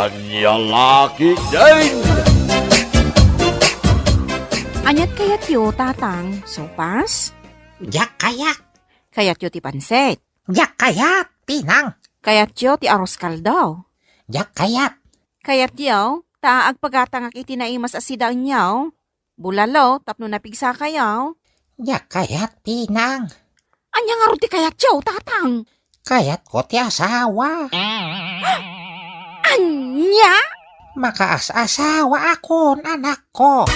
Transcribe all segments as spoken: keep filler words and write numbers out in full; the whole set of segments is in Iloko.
Ania la ketdin? Aniat kayatyo, Tatang? Sopas? Diak kayat. Kayatyo ti pansit? Diak kayat, Pinang. Kayatyo ti arroz caldo? Diak kayat. Kayatyo ta agpagatangak iti naimas a sidaenyo? Bulalo tapno napigsakayo? Diak kayat, Pinang. Ania ngarud ti kayatyo, Tatang? Kayatko ti asawa. Ania? Makaas-asawaakon, anakko.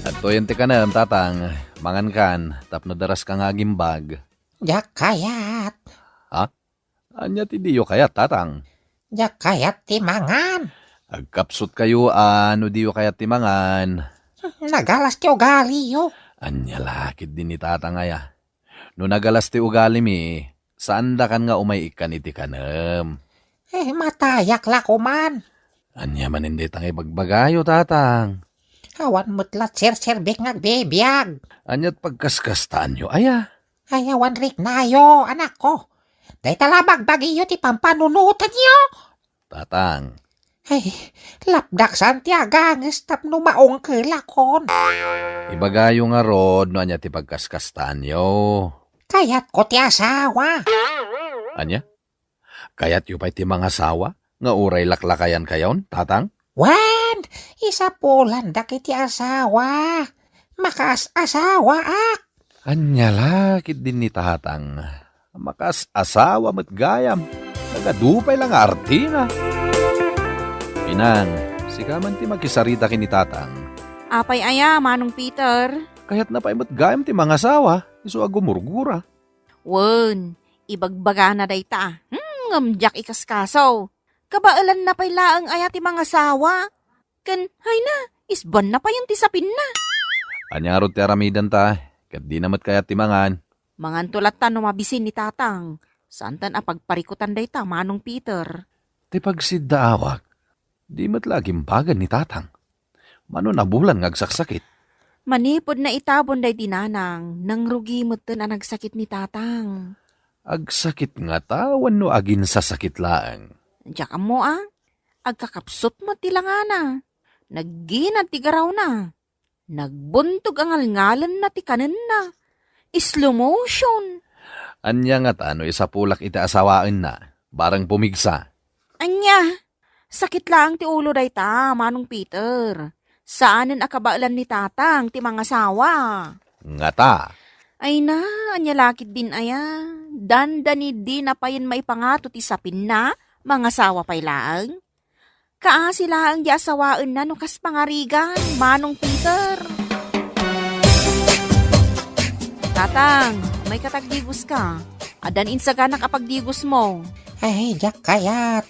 Adtoyen ti kanem, Tatang. Mangankan, tapno daraska nga agimbag. Diak kayat. Ha? Ania ti diyo kayat, Tatang? Diak kayat ti mangan. Agkapsutkayo a no diyo kayat ti mangan. Nagalas ti ugaliyo. Ania la ketdin ni Tatang aya? No nagalas ti ugalimi, saandakan nga umay ikkan iti kanem. Eh, matayak la koman. Ania manen dayta nga ibagbagayo, Tatang? Awan met la serserbik nga agbibiag. Aniat pagkaskastaanyo aya? Ay, awan riknayo, anakko. Dayta la bagbagiyo ti pampanunotenyo. Tatang. Ay, lapdaksan ti aganges tapno maungkelakon. Ibagayo ngarud no ania ti pagkaskastaanyo. Kayatko ti asawa. Ania? Kayatyo pay ti mangasawa nga uray laklakayankayon, Tatang? Wen, isapulan dagiti asawa. Makaas-asawaak. Ania la ketdin ni Tatang? Makaas-asawa met gayam. Nagadu pay la nga artina. Pinang, sika man ti makisarita ken ni Tatang. Apay aya, Manong Peter? Kayatna pay met gayam ti mangasawa, isu a gumurgura. Wen, ibagbagana dayta. Hmm, ngem diak ikaskaso. Kabaelanna pay laeng aya ti mangasawa? Ken, hayna, isbanna payen ti sapinna. Ania ngarud ti aramidenta, ket dina met kayat ti mangan. Manganto latta no mabisin ni Tatang. Saantan a pagparikutan dayta, Manong Peter. Ti pagsiddaawak, di met la agimbagan ni Tatang. Mano a bulan nga agsaksakit. Manipud naitabon daydi nanang, nangrugi metten a nagsakit ni Tatang. Agsakit ngata wenno aginsasakit laeng? Diak ammo a. Agkakapsut met ti langana. Nagginad ti garawna. Nagbuntog a ngalngalenna ti kanenna. Slow motion. Ania ngata no isapulak iti asawaenna? Bareng pumigsa. Ania? Sakit laeng ti ulo dayta, Manong Peter. Saanen a kabaelan ni Tatang ti mangasawa. Ngata. Ay na, ania la ketdin aya? Dandani dina payen maipangato ti sapinna, mangasawa pay laeng. Kaasi laeng di asawaenna no kas pangarigan, Manong Peter. Tatang, may katagdigos ka. Addan insaganak a pagdigos mo. Ay, diak kayat.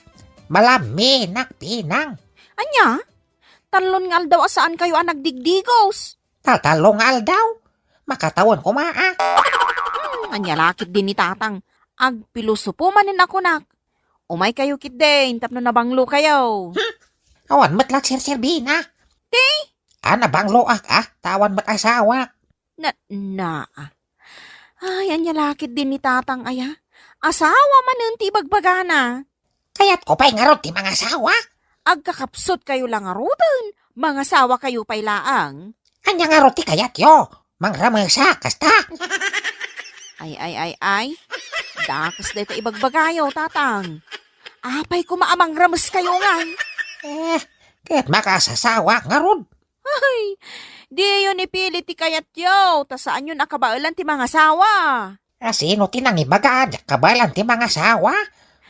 Malaminak, Pinang. Ania? Tallon nga aldaw a saankayo a nagdigdigos. Tatallo nga aldaw? Makatawen koma a. Hmm, ania la ketdin ni Tatang? Agpilosopo manen a kunak. Umaykayo ketdin tapno nabanglokayo. Hmm, awan met la serserbina. Ti? A, nabangloak a, ta awan met asawak. Na, na. Ay, ania la ketdin ni Tatang aya? Asawa manen ti ibagbagana. Kayatko pay ngarud ti mangasawa. Agkakapsutkayo la ngaruden, mangasawakayo pay laeng. Ania ngarud ti kayatyo? Mangramesak, kasta? Ay, ay, ay, ay. Dakes dayta ibagbagayo, Tatang. Apay koma a mangrameskayo ngay? Eh, ket makaasasawaak ngarud. Ay, diyo ni pili ti kayatyo, ta saanyon a kabaelan ti mangasawa. A, sino ti nangibaga a diak kabaelan ti mangasawa?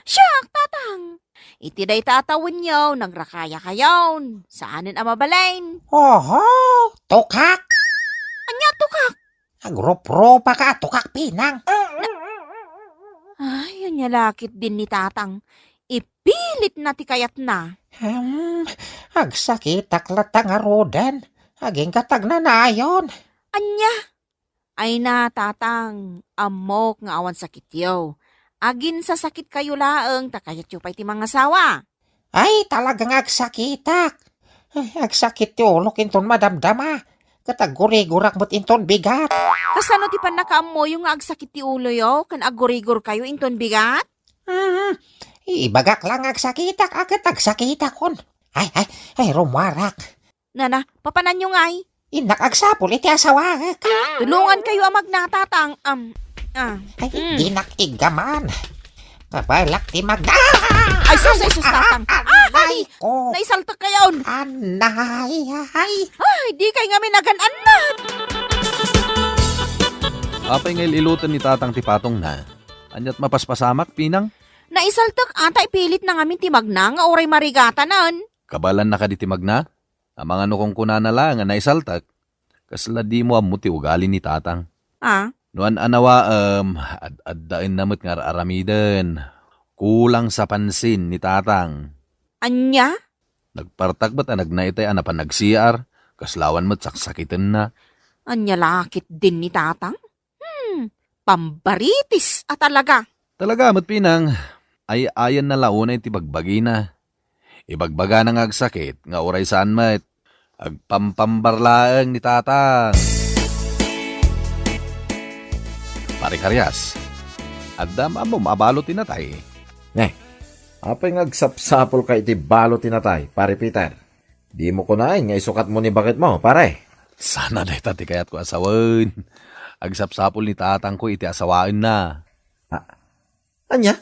Siak, Tatang! Iti dayta a tawenyo, nagrakayakayon. Saanen a mabalin. Oho, tukak! Ania tukak? Agruprupaka a tukak, Pinang. Ay, ania la ketdin ni Tatang. Ipilitna ti kayatna. Hmm, agsakitak latta ngaruden. Agingga agnanayon. Ania? Ay na, Tatang, ammok nga awan sakityo. Aginsasakitkayo laeng ta kayatyo pay ti mangasawa. Ay, talaga nga agsakitak. Ay, agsakit ti ulok inton madamdama. Ket aggurigurak met inton bigat. Kasano ti pannakaammoyo nga agsakit ti uloyo ken aggurigurkayo inton bigat? Hmm, ibagak lang agsakitak, a ket agsakitakon. Ay, ay, ay, rummuarak. Nana, papananyo ngay? Innak agsapul iti asawaek. Tulongankayo a magna, Tatang. Am, ah. Ay, mm. Dinak iggaman. Kabalak ti magna. Ay, sus, ay, sus, Tatang. Ah, ah, ay, ko. Naisaltek kayon. Anay, ay. Ay, di kay ngamin agan-annat. Apay nga il-iloten ni Tatang ti patongna? Aniat mapaspasamak, Pinang? Naisaltek, ata ipilitna ngamin ti magna nga uray marigatanan. Kabaelanna kadi ti magna? Amangan no kunkunana laeng a naisaltek, kasla dimo ammo ti ugali ni Tatang. Ah? No an-anawaem, ad-addaenna met nga ar-aramiden. Kulang sa pansin ni Tatang. Ania? Nagpartak met a nagna itay a napan nag-C R, kasla awan met saksakitenna. Ania la ketdin ni Tatang? Hmm, pambaritis a talaga. Talaga met, Pinang, ay-ayanna la unay ti bagbagina. Ibagbagana nga agsakit nga uray saan met, agpampambar laeng ni Tatang. Pare Karias, adda ammom a balo ti natay? Ne, apay nga agsapsapulka iti balo ti natay, Pare Peter? Dimo kunaen nga isukatmo ni baketmo, pare. Sana dayta ti kayatko a sawen. Agsapsapul ni Tatangko iti asawaenna. Ah, ania?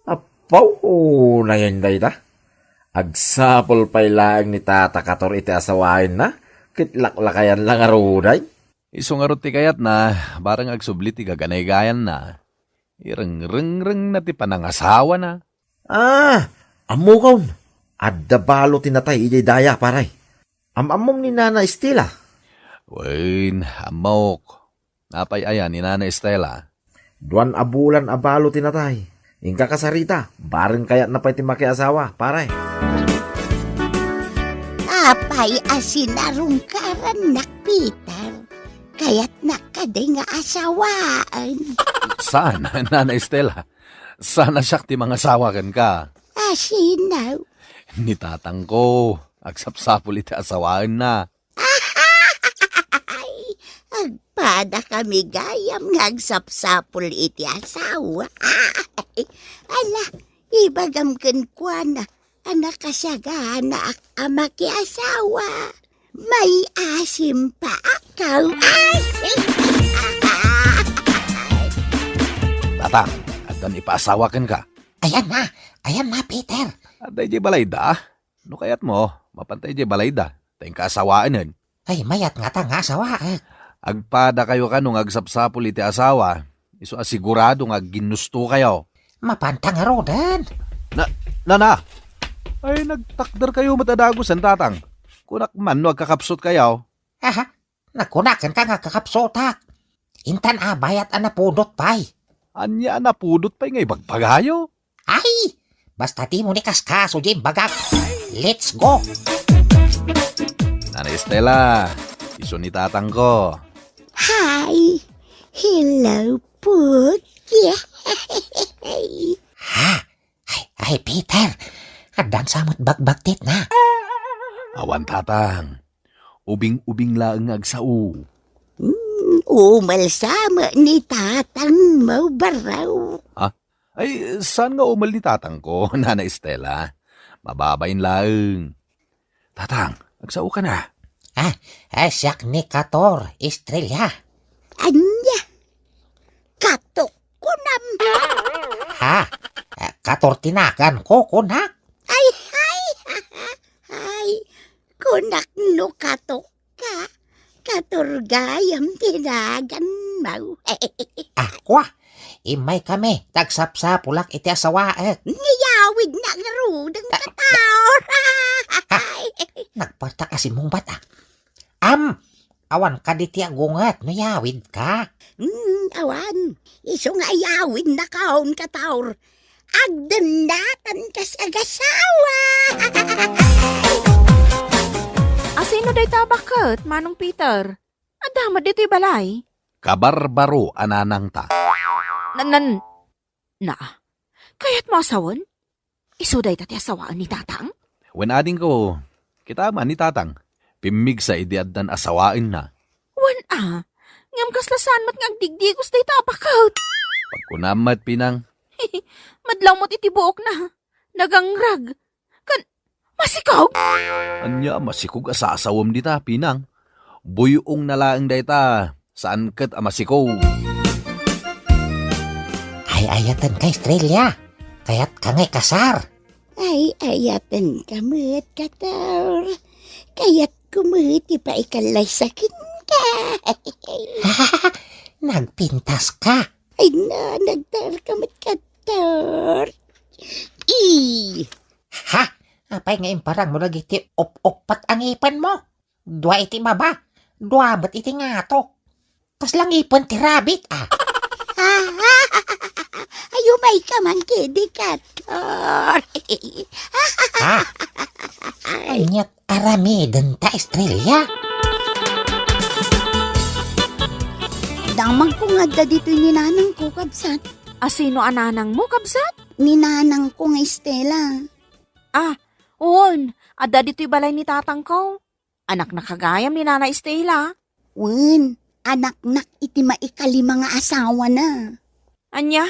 Apaw, unayen dayta. Agsapul pay laeng ni Tata Kator iti asawaenna, ket laklakayan la ngaruden. Isu ngarud ti kayatna, bareng agsubli ti gaganaygayanna. Irengrengrengna ti panangasawana. Ah, ammokon. Adda balo ti natay idiay daya, pare. Am-ammom ni Nana Estela? Wen, ammok. Apay aya ni Nana Estela? Duan a bulan a balo ti natay. Inka kasarita, bareng kayatna pay ti makiasawa, pare. Apay a sinarungkarannak, Peter? Kayatnak kadi nga asawaen? Saan, Nana Estela? Saan a siak ti mangasawa kenka? Asino? Ni tatangko, agsapsapul iti asawaenna. Ay, agpadakami gayam nga agsapsapul iti asawa. Ala, ibagam kenkuana a nakasaganaak a makiasawa. Maiasim pa ako. Tatang, addan ipaasawa kenka? Ayanna, ayanna, Peter. Adda idiay balayda? No kayatmo, mapanta idiay balayda. Ta inka asawaenen. Ay, mayat ngata nga asawaek. Agpadakayo kano nga agsapsapul iti asawa. Isu a sigurado nga agginnustokayo. Mapanta ngaruden. Na, nana! Ay, nagtakderkayo met a dagusen, tatang. Kunak man no agkakapsutkayo. Aha, nagkunak kenka nga agkakapsutak. Intan a bayat a napudot pay. Ania a napudot pay nga ibagbagayo? Ay, basta dimo ni kaskaso diay imbagak. Let's go! Nana Estela, isu ni tatangko. Hi! Hello, Put! Ha? Ay, ay, Peter! Addan sa met bagbagtitna? Awan, tatang. Ubing-ubing laeng nga agsao. Hmm, umel sa met ni tatangmo, baro. Ha? Ay, saan nga umel ni tatangko, Nana Estela? Mababain laeng. Tatang, agsaoka na. Ah, ah, siak ni Kator, Estrella. Ania? Katok kunam? Ha? Ah, Kator ti naganko, kunak. Ay, ay, ay, kunak no katok ka, Kator gayam ti naganmo. Ah, kua, immaykami, ta agsapsapulak iti asawaek. Niyawidna ngaruden, Kator. Nagpartak a simmungbat, ah. Am, awan kadi ti agunget no yawidka? Hmm, awan. Isu nga ayawidnakon, Kator. Agdennatan kas agasawa. Asino dayta a baket, Manong Peter? Adda met ditoy balay? Kabarbaro a nanangta. Nan, nan, na, kayatmo a sawen? Isu dayta ti asawaen ni tatang? Wen, adingko, kita man ni tatang. Pimmigsa idi addan asawaenna. Wen a, ngem kasla saan met nga agdigdigos dayta a baket? Pagkunam met, Pinang. Madlaw met iti buokna. Nagangrag. Kan, masikog? Ania a masikog a sasawem dita, Pinang? Buy-ongna laeng dayta, saan ket a masikog. Ay-ayatenka, Estrella. Kayatka nga ikasar. Ay-ayatenka met, Kator. Kayatko met ti paikallay sa kenka. Nagpintaska. Ay na, nagtaerka met, Kator. I! Ha? Apay nga imparangmo dagiti up-uppat a ngipenmo? Dua iti baba, dua met iti ngato. Kasla ngipen ti rabbit, a. Ay, umayka man kedi, Kator. Ha? Aniat aramidenta, Estrella? Damagko nga adda ditoy ni nanangko, kabsat. A sino a nanangmo, kabsat? Ni nanangko nga Estela. Ah, wen, adda ditoy balay ni tatangko. Anakna gayam ni Nana Estela. Wen, anaknak iti maikalima nga asawana. Ania?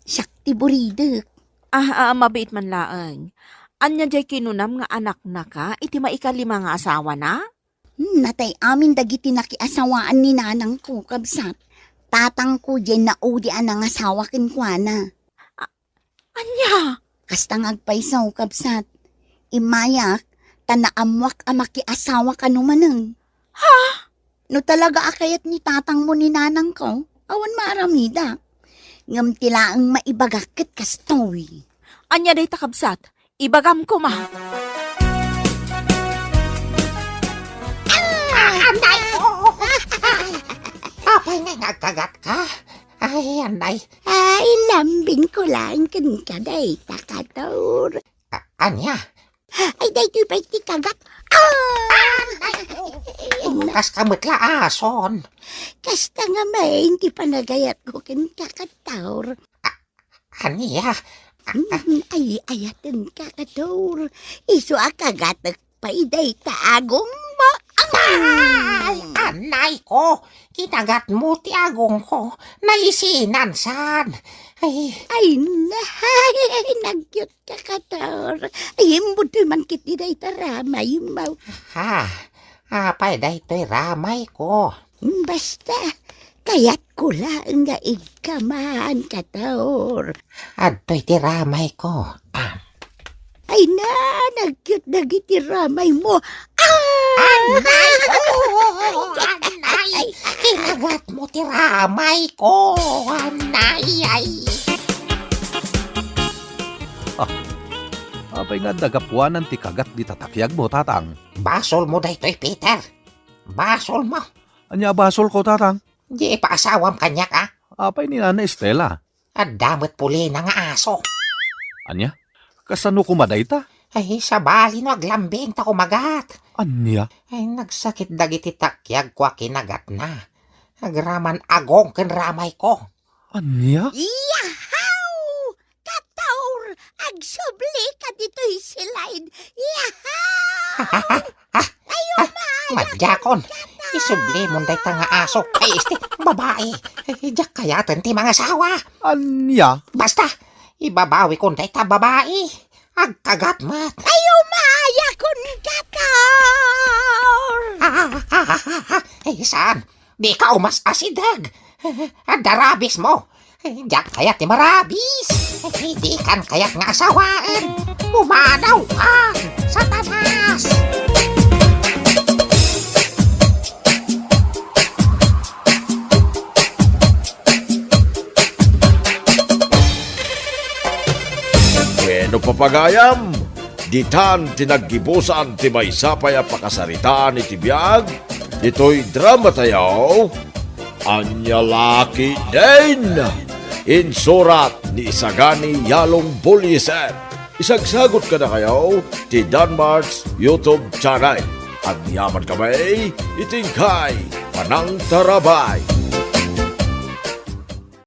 Siak ti buridek. Ah, ah, mabiit man laeng. Ania diay kinunam nga anaknaka iti maikalima nga asawana? Hmm, natay amin dagiti nakiasawaan ni nanangko, kabsat. Tatangko diay naudi a nangasawa kenkuana. A-, ania? Kasta nga agpayso, kabsat. Immayak, ta naammoak a makiasawa kano manen. Ha? No talaga a kayat ni tatangmo ni nanangko, awan maaramidak. Ngem ti laeng maibagak ket kastoy. Ania dayta, kabsat? Ibagam koma. Ah, anay ko! Ay, apay nga nagkagatka? Ay, anay. Ay, lambingko laeng kenka dayta, Kator. A-, ania? Ay, daytoy pay ti kagat. Ah! Ay, anay ko! Kaska met la ason. Kasta nga main ti panagayatko kenka, Kator. Ania? Mm, ay, ayatenka, Kator. Isu a kagatek pay dayta agongmo. Ay, anay ko! Kinagatmo ti agongko. Naisinan san. Ay. Ay, nay, nagyot ka, Kator. Ay, imbudtoy man ketdi dayta ramaymo. Ha? Apay daytoy ramayko? Basta, kayatko laeng nga igkaman, Kator. Adtoy ti ramayko. Ah. Ay na, nagyot dagiti ramaymo. Ah! Anay! Oh, anay! Kinagatmo ti ramayko. Anay, ay. Ah, apay nga adda gapuanan ti kagat dita takiagmo, tatang? Basolmo daytoy, Peter. Basolmo. Ania a basolko, tatang? Di ipaasawam kaniak, a? Apay ni Nana Estela? Adda met pulina nga aso. Ania? Kasano koma dayta? Ay, sabali no aglambing ta kumagat. Ania? Ay, nagsakit dagiti takiagko a kinagatna. Agraman agong ken ramayko. Ania? Yahaw! Kator, agsubli ka ditoy slide. Yahaw! Ay, umay, madiakon. Kator! Isublimon dayta nga aso. Ay, isti, babae. Ay, diak kayaten ti mangasawa. Ania? Basta, ibabawikon dayta babae. Agkagat met. Ay, umayakon, Kator! Ay, saan? Dika umas-asideg. Adda rabies mo. Diak kayat ti marabies. Dikan kayat nga asawaen. Pumanaw ka, Satanas! Bueno, papagayam, ditan ti naggibusan ti maysa pay a pakasaritaan iti biag ditoy drama tayo, Ania La Ketdin. Insurat ni Isagani Yalong Bullieser. Isagsagut kadakayo ti Danmart's YouTube channel. Agyaman kami iti inkay panangtarabay.